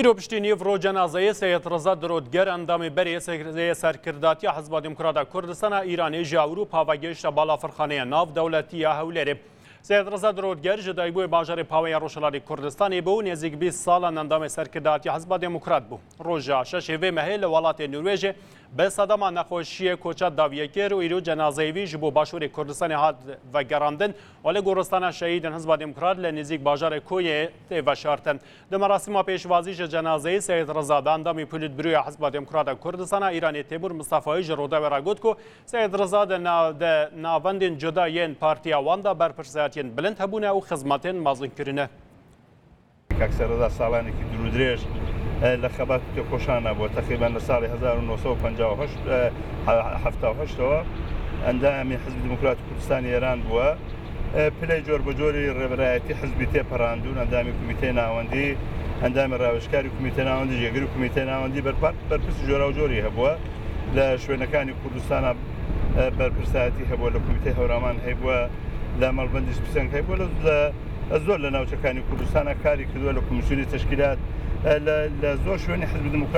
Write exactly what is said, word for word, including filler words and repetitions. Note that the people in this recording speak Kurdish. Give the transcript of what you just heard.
Îro piştî nîv ro cenazeyê Seyed Riza Dirotger, endamê berê Serkirdatiya Hizba Demokrata Kurdistana Îranê ji Ewropa vegihişte balafirxaneya navdewletî ya Hewlêrê. Seyed Riza Dirotger ji dayikbûyê bajarê Paweyê Rojhilatê Kurdistanê bû û nêzîk bîst salan endamê Serkirdatiya Hizba Demokrat bû. Roja şeşê vê mehê li welatê Norwêjê bi sedema nexweşiyê koça dawiyê kir û îro cenazeyê wî ji bo başûrê Kurdistanê hat vegerandin û li goristana şehîdên Hizba Demokrat li nêzîk bajarê Koyê tê veşartin. Di merasîma pêşwazî ji cenazeyê Seyid Riza de endamê Polîtbîroya Hizba Demokrata Kurdistana Îranê Têmûr Mistefayî ji Rûdawê re got ku Seyid Riza di na-, di navendên cuda yên partiya wan de berpirsiyatiyên bilind hebûne û xizmetên mezin kirine. کاک سەرەدا ساڵانێکی دوور و درێژ، ئە، لە خەبات و تێکۆشانە بووە. تەقریبەن لە ساڵی هەزار و نۆ سەد و پەنجا و هەشت، ئە، حە-، حەفتا و هەشتەوە ئەندامی حزبی دیموکراتی کوردستانی ئێران بووە. ئە، پلەی جۆر بە جۆری ڕێبەرایەتی حزبی تێپەڕاندوون، ئەندامی کومیتەی ناوەندی، ئەندامی ڕاوێژکاری کومیتەی ناوەندی، جێگری کومیتەی ناوەندی، بەرپرسی جۆرا و جۆری هەبووە. لە شوێنەکانی کوردستانە، ئە، بەرپرسایەتی هەبووە، لە کومیتەی هەورامان هەیبووە، لە مەڵبەندی سپسەنگ هەیبووە، لە، لە زۆر لە ناوچەکانی کوردستانە کاری کردووە، لە کۆمیسیۆنی تەشکیلات، ئە، لە، لە زۆر شوێنی حزبی دیموکرات